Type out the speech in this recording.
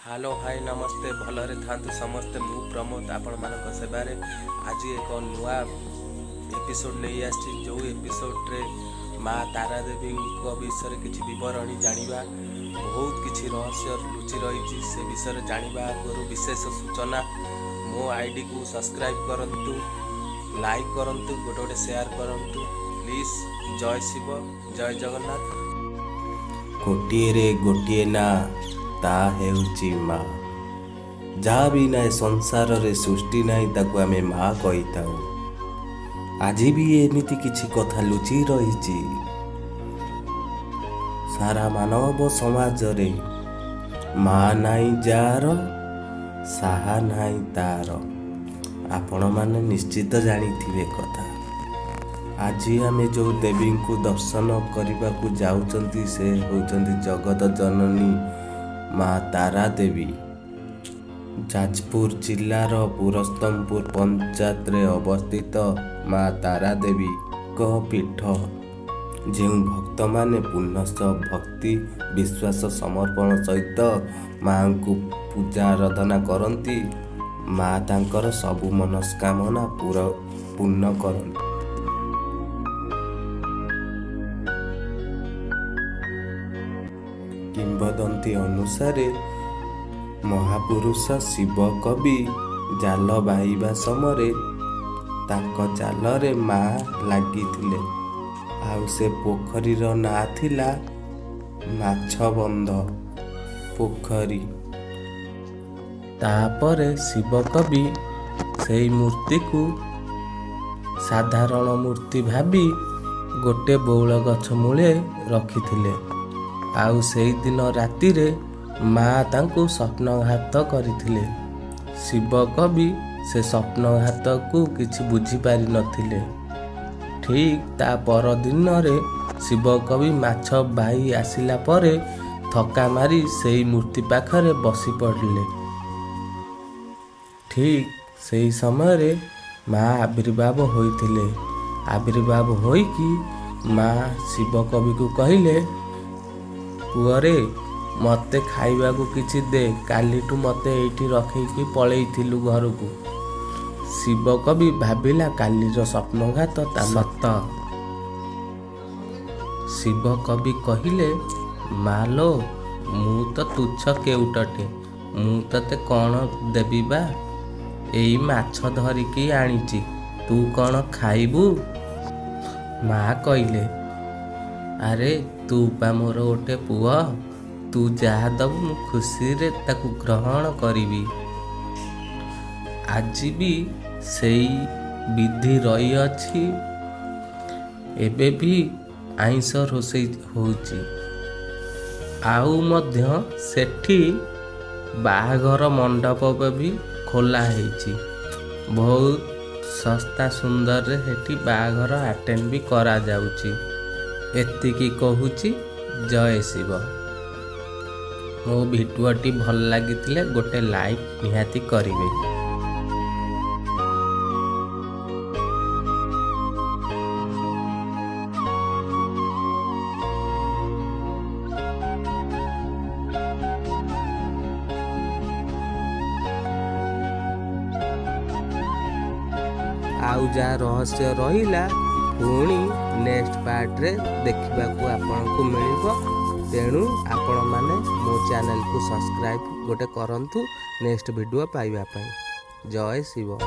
Hello, high, ନମସ୍ତେ। ଭଲରେ ଥାନ୍ତୁ ସମସ୍ତେ। ମୁଁ ପ୍ରମୋଦ ଆପଣମାନଙ୍କ ସେବାରେ ଆଜି ଏକ ନୂଆ ଏପିସୋଡ଼ ନେଇ ଆସିଛି, ଯେଉଁ ଏପିସୋଡ଼ରେ ମା ତାରାଦେବୀଙ୍କ ବିଷୟରେ କିଛି ବିବରଣୀ ଜାଣିବା। ବହୁତ କିଛି ରହସ୍ୟ ଲୁଚି ରହିଛି। ସେ ବିଷୟରେ ଜାଣିବା ଆଗରୁ ବିଶେଷ ସୂଚନା, ମୋ ଆଇଡ଼ିକୁ ସବସ୍କ୍ରାଇବ୍ କରନ୍ତୁ, ଲାଇକ୍ କରନ୍ତୁ, ଗୋଟେ ଗୋଟେ ସେୟାର କରନ୍ତୁ ପ୍ଲିଜ୍। ଜୟ ଶିବ, ଜୟ ଜଗନ୍ନାଥ। ଗୋଟିଏରେ ଗୋଟିଏ ନାଁ, ତା ହେଉଛି ମା। ଯାହା ବି ନା ଏ ସଂସାରରେ ସୃଷ୍ଟି ନାହିଁ, ତାକୁ ଆମେ ମା କହିଥାଉ। ଆଜି ବି ଏମିତି କିଛି କଥା ଲୁଚି ରହିଛି ସାରା ମାନବ ସମାଜରେ। ମା ନାହିଁ ଯାହାର, ସାହା ନାହିଁ ତାର। ଆପଣମାନେ ନିଶ୍ଚିତ ଜାଣିଥିବେ କଥା। ଆଜି ଆମେ ଯେଉଁ ଦେବୀଙ୍କୁ ଦର୍ଶନ କରିବାକୁ ଯାଉଛନ୍ତି, ସେ ହେଉଛନ୍ତି ଜଗତ ଜନନୀ ମା ତାରା ଦେବୀ। ଯାଜପୁର ଜିଲ୍ଲାର ପୁରସ୍ତମପୁର ପଞ୍ଚାୟତରେ ଅବସ୍ଥିତ ମା ତାରା ଦେବୀଙ୍କ ପୀଠ। ଯେଉଁ ଭକ୍ତମାନେ ପୁନଶ୍ଚ ଭକ୍ତି, ବିଶ୍ୱାସ, ସମର୍ପଣ ସହିତ ମାଙ୍କୁ ପୂଜା ଆରାଧନା କରନ୍ତି, ମା ତାଙ୍କର ସବୁ ମନସ୍କାମନା ପୂର୍ଣ୍ଣ କରନ୍ତି। କିମ୍ବଦନ୍ତୀ ଅନୁସାରେ ମହାପୁରୁଷ ଶିବ କବି ଜାଲ ବାହିବା ସମୟରେ ତାଙ୍କ ଜାଲରେ ମା ଲାଗିଥିଲେ। ଆଉ ସେ ପୋଖରୀର ନାଁ ଥିଲା ମାଛବନ୍ଧ ପୋଖରୀ। ତାପରେ ଶିବକବି ସେଇ ମୂର୍ତ୍ତିକୁ ସାଧାରଣ ମୂର୍ତ୍ତି ଭାବି ଗୋଟେ ବଉଳ ଗଛ ମୂଳେ ରଖିଥିଲେ। ଆଉ ସେଇଦିନ ରାତିରେ ମା ତାଙ୍କୁ ସ୍ୱପ୍ନାଘାତ କରିଥିଲେ। ଶିବକବି ସେ ସ୍ୱପ୍ନାଘାତକୁ କିଛି ବୁଝିପାରିନଥିଲେ। ଠିକ୍ ତା ପରଦିନରେ ଶିବକବି ମାଛ ବାହି ଆସିଲା ପରେ ଥକା ମାରି ସେଇ ମୂର୍ତ୍ତି ପାଖରେ ବସି ପଡ଼ିଲେ। ଠିକ୍ ସେଇ ସମୟରେ ମା ଆବିର୍ଭାବ ହୋଇଥିଲେ। ଆବିର୍ଭାବ ହୋଇକି ମା ଶିବକବିକୁ କହିଲେ, "ପୁଅରେ, ମୋତେ ଖାଇବାକୁ କିଛି ଦେ। କାଲିଠୁ ମୋତେ ଏଇଠି ରଖିକି ପଳେଇଥିଲୁ ଘରକୁ।" ଶିବକବି ଭାବିଲା କାଲିର ସ୍ୱପ୍ନାଘାତ ତା ସତ। ଶିବକବି କହିଲେ, "ମାଲୋ, ମୁଁ ତ ତୁଚ୍ଛ କେଉଟଟେ, ମୁଁ ତତେ କ'ଣ ଦେବି ବା? ଏଇ ମାଛ ଧରିକି ଆଣିଛି, ତୁ କ'ଣ ଖାଇବୁ?" ମା କହିଲେ, "ଆରେ, ତୁ ପା ମୋର ଗୋଟେ ପୁଅ। ତୁ ଯାହା ଦବୁ, ମୁଁ ଖୁସିରେ ତାକୁ ଗ୍ରହଣ କରିବି।" ଆଜି ବି ସେଇ ବିଧି ରହିଅଛି। ଏବେ ବି ଆଇଁଷ ରୋଷେଇ ହେଉଛି। ଆଉ ମଧ୍ୟ ସେଠି ବାହାଘର ମଣ୍ଡପ ବି ଖୋଲା ହେଇଛି। ବହୁତ ଶସ୍ତା ସୁନ୍ଦରରେ ସେଠି ବାହାଘର ଆଟେଣ୍ଡ ବି କରାଯାଉଛି। ଏତିକି କହୁଛି, ଜୟ ଶିବ। ମୋ ଭିଡ଼ିଓଟି ଭଲ ଲାଗିଥିଲେ ଗୋଟେ ଲାଇକ୍ ନିହାତି କରିବେ। ଆଉ ଯାହା ରହସ୍ୟ ରହିଲା, ପୁଣି ନେକ୍ସଟ ପାର୍ଟରେ ଦେଖିବାକୁ ଆପଣଙ୍କୁ ମିଳିବ। ତେଣୁ ଆପଣମାନେ ମୋ ଚ୍ୟାନେଲକୁ ସବସ୍କ୍ରାଇବ୍ ଗୋଟେ କରନ୍ତୁ ନେକ୍ସଟ ଭିଡ଼ିଓ ପାଇବା ପାଇଁ। ଜୟ ଶିବ।